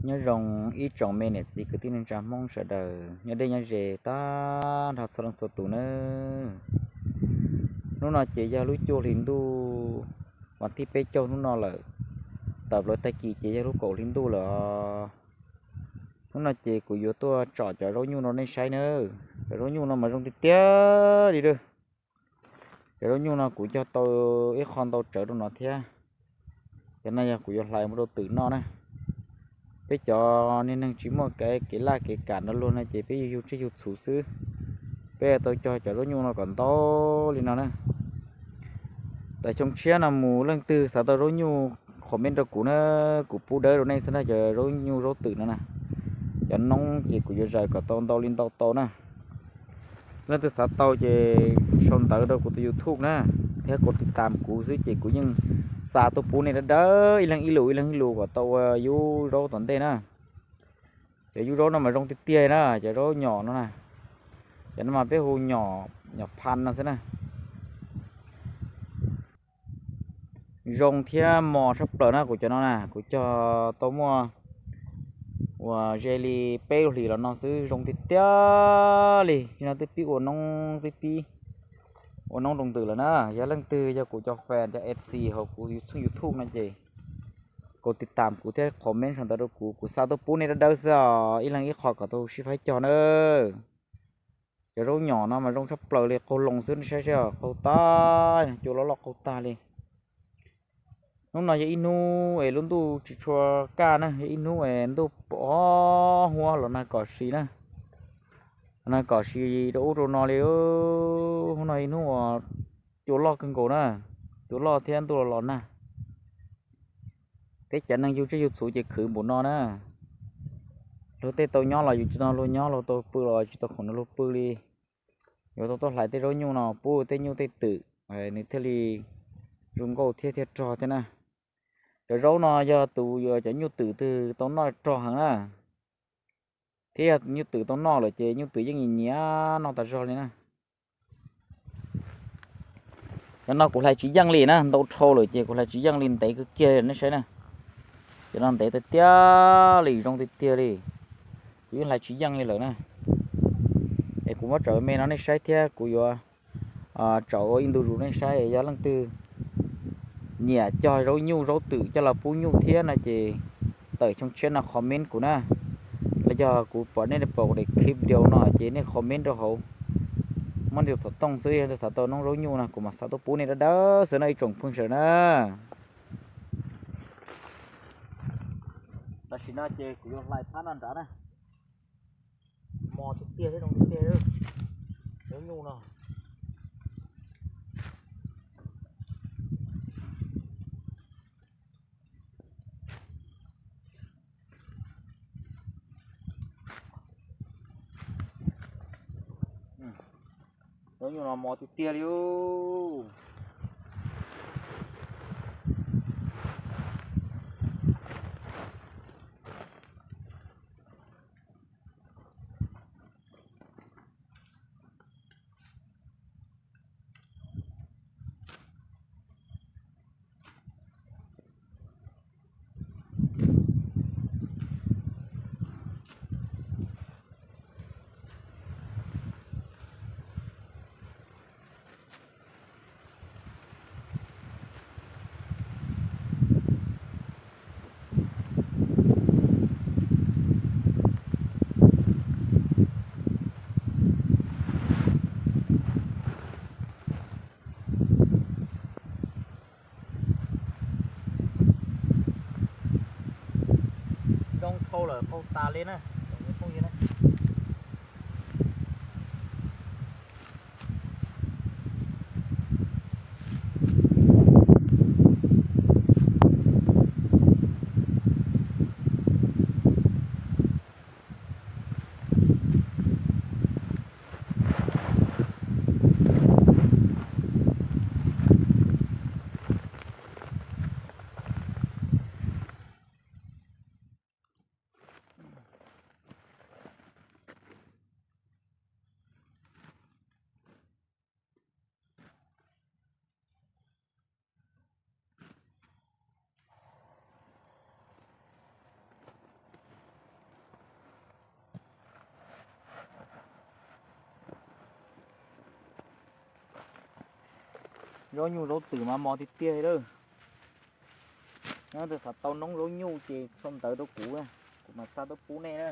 Nyob zoo ib tsoom me niam txiv kwv tij neej tsa Hmoob sawv daws nyob deb nyob ze tag nrho txhua leej txhua tus nawb. Hnub no ces yog lub cuaj hlis ntuj, vas thib peb caug hnub no lawm. Tawm plaws tag kis ces yog lub kaum hli ntuj lawm os. Hnub no ces kuv yuav tuaj tsom cov zaub nyuj no nej saib nawb. Cov zaub nyuj no mas zoo tiag tiag li lawm. Cov zaub nyuj no kuv cog tau ib qho ntau tsawv rau no thiab. Cov no yog kuv yuav hlais mus rau twm noj na. Peb cov niag neeg tsis muaj kev laj kev kam nrog luag no ces peb yug yug tsiaj yug txhu xwb. Peb tau cog cov zaub nyuj no kom ntau li no na. Tawm xyoo tshiab no mus leej twg xav tau zaub nyuj comment rau kuv na, kuv pub dawb rau nej xwb na, cov zaub nyuj zaub twm no na. Cov noob ces kuv yuav zais kom tau ntau li ntau tau na. Leej twg xav tau ces sau ntawv rau kuv tus YouTube na, thiab kuv tiv tam kuv xwb ces kuv yeej xa tuaj pub nej dawb dawb ib leeg ib lus ib leeg ib lus kom tau ua yub zaub tom ntej na. Cov yub zaub no mas zoo tiag tiag na, cov zaub nyom no na. Cov no mas peb hu nyom, nyom phan no xwb na. Zoo thiab mos tshaj plaws na, kuv cov no na kuv cog tau muaj uas ze li peb lub hlis los no xwb, zoo tiag tiag li. Nim no twb pib ua noob, twb pib ua noob rau ntws lawm na. Yog leej twg yog kuv cov fan cov F C hauv kuv YouTube no ces kuv tiv tam kuv thiab comment sau ntawv rau kuv, kuv xa tuaj pub nej dawb dawb xwb os, ib leeg ib qho kom tau sib faib cog na. Cov zaub nyom no mas zoo tshaj plaws li, qaug loo xwb nej saib seb, qaug tag, cua loj loj qaug tag li. Hnub no yog ib hnub es lub ntuj tsis tshua kaj na, yog ib hnub es ntuj pom huab los nag kom si na. Nag kom si rau ub rau no li. Hnub no ib hnub uas cua loj kawg nkaus na, cua loj thiab ntuj los los nag. Peb cov neeg yug tsiaj yug txhu ces khwv npaum no na. Luag tej tau nyob los yus tsis tau luag nyob, luag tau pw los tsis tau khoom nrog luag pw li. Yuav tau tuaj hlais tej zaub nyuj no pub tej nyuj tej twm, nws thiaj li zoo nkauj thiab thiaj rog thiab na. Cov zaub no yog tus, cov nyuj twm twg tau noj rog heev na, thiab yog nyuj twm tau noj lawm ces nyuj twm yeej nyiam nyiam noj tas zog li na. Cov no kuv hlais tsis yeej li na, ntau dhau lawm ces kuv hlais tsis yeej li, ntev kawg kiag nej saib na. Cov no ntev tiag tiag li, zoo tiag tiag li, kuv yeej hlais tsis yeej li lawm na. Es kuv muab tsom me no nej saib thiab kuv yuav tsom ua ib ntu zus nej saib. Yog leej twg nyiam cog zaub nyuj zaub twm coj los pub nyuj thiab no ces tawm xyoo tshiab no comment kuv na. Los yog kuv pom nej pom kuv daim clip video no ces nej comment rau hauv, muab nws xov tooj xwb, yog xav tau noob zaub nyuj no kuv mam xa tuaj pub nej dawb dawb xwb no ib tsoom phooj ywg na. Tam sim no ces kuv yuav hlais phab no nrad na. Mos tiag tiag thiab zoo tiag tiag, zaub nyuj no. Zaub nyuj no mos tiag tiag li. Zoo dhau lawm, qaug tas li na. Zaub nyuj zaub twm mas mos tiag tiag li lawm. Nyob ntawd xav tau noob zaub nyuj ces sau ntawv rau kuv, kuv mam xa tuaj pub nej na.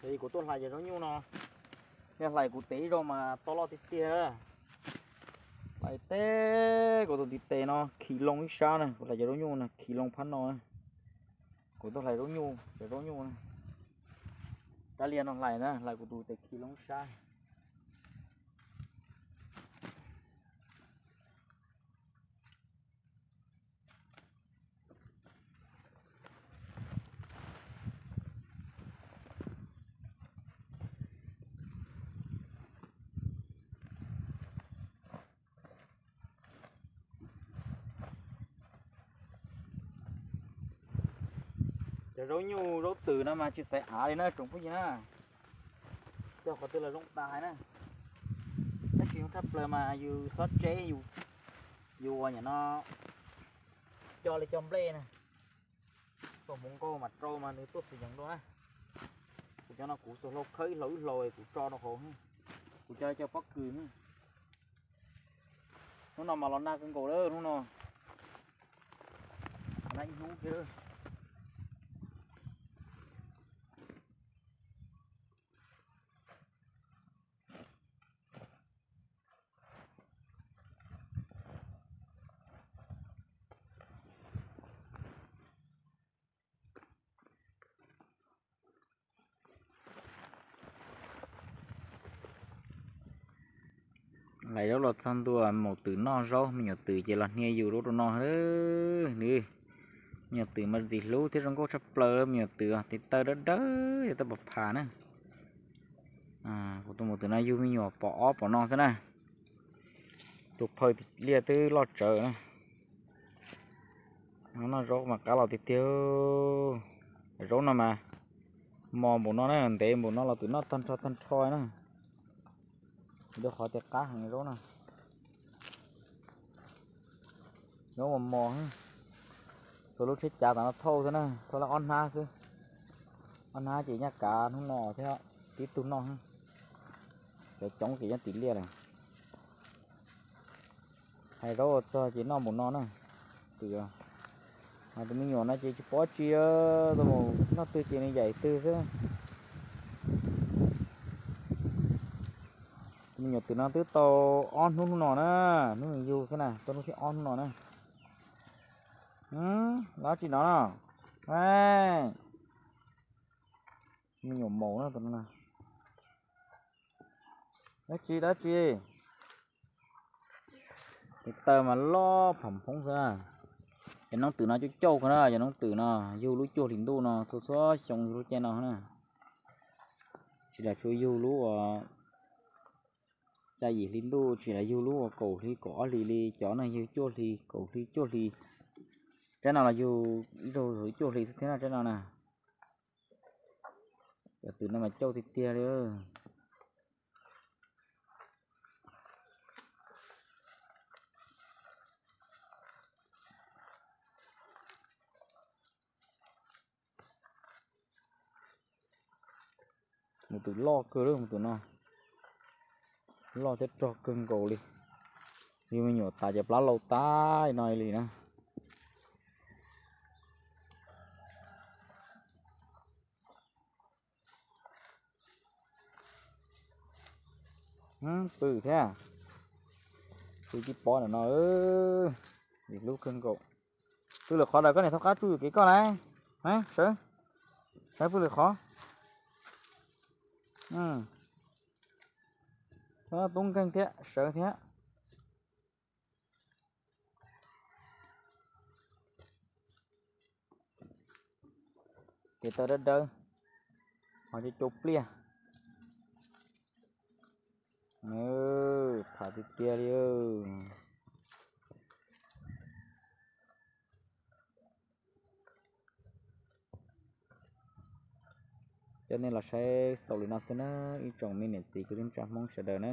Ces kuv tuaj hlais cov zaub nyuj no, yog hlais kuv tes ib zaug mas to loj tiag tiag. Hlais teb kuv tus ntiv tes no khi loo ib sab na, kuv hlais cov zaub nyuj na khi loo phab no. Kuv tuaj hlais zaub nyuj, cov zaub nyuj na, kab liag no hlais na, hlais kuv tus tes khi loo ib sab. Cov zaub nyuj zaub twm no mas tsis xaiv av li na tsoom phooj ywg na. Cog qhov twg los zoo tas hais na. Tab sis zoo tshaj plaws mas yus xob tseb, yus ua nyam no coj li coj nplej na. Tau hmoov nkauj mas rau mas nws tuaj xwm yees dua na. Kuv cov no kuv xuas hlau khawb ib hlau ib hlau kuv tso rau hauv. Kuv cov cov pob kws. Hnub no mas los nag kawg nkaus lawm hnub no. Nag ib hnub thiab. Hlais zaub los txog ntua mus twm noj zaub, me nyuam twm ces los hnia yus zaub rau no. Nws, me nyuam twm mas ntxim hlub thiab zoo nkauj tshaj plaws, me nyuam twm tes taw dawb dawb yog taj pom phas na. Kuv tus maum twm no yug me nyuam pom ob pom no xwb na. Tus phawj liaj twb loj tsawv na. Noj zaub mas qab los tiag tiag. Zaub no mas mos npaum no na, ntev npaum no los twm noj tag nrho tag nrho na. Rau qhov tias qab heev zaub no. Zaub mos mos. Tua lub tsheb cav tom no thauj xwb na, thauj lawm ob hnab xwb. Ob hnab ces nyaj kav hnub no thiab tib tug noj. Cov coob ces nyob tim liaj lawm. Hais zaub ua txog ces noj mus no na. Twm, tus me nyuam no ces tsis pom tsi, tus mus noj twg ces nws yaim twg xwb. Tus me nyuam twm no twb tau ob hnub hnub no na, hnub nws yug xwb na, tau hnub thib ob hnub no na. Dab tsi no no? Me nyuam maum no, dab tsi dab tsi? Tes taw mas loj pham phoob xwb. Cov noob twm no coob coob kawg na, cov noob twm no yug lub cuaj hlis ntuj no, txhua txhua xyoo yug lub caij no na. Tsis tas tsuas yug lub uas xya yim hli ntuj, tsis tas yug lub uas kaum hli kaum ob hlis li, cov no yug cuaj hli kaum hli cuaj hli. Tsab no los yug ib zaug cuaj hli xwb thiab na, tsab no na. Cov twm no mas coob tiag tiag li. Mus twm loj kawg lawm mus twm no, loj thiab rog kawg nkaus li. Yog me nyuam tas ces plab laus tas no li na. Pw thiab, pw tib pob ntawm no, hlub kawg nkaus. Pw lwm qhov lawm koj niam thaub qab tsuj yuam kev koj na. Sawv, sawv pw lwm qhov. Tub nkeeg thiab sawv thiab. Tes taw dawb dawb, ho cua cua pliaj. Tham tiag tiag li. Coj nej los saib xaus li no xwb na, ib tsoom me niam txiv kwv tij neej tsa Hmoob sawv daws na.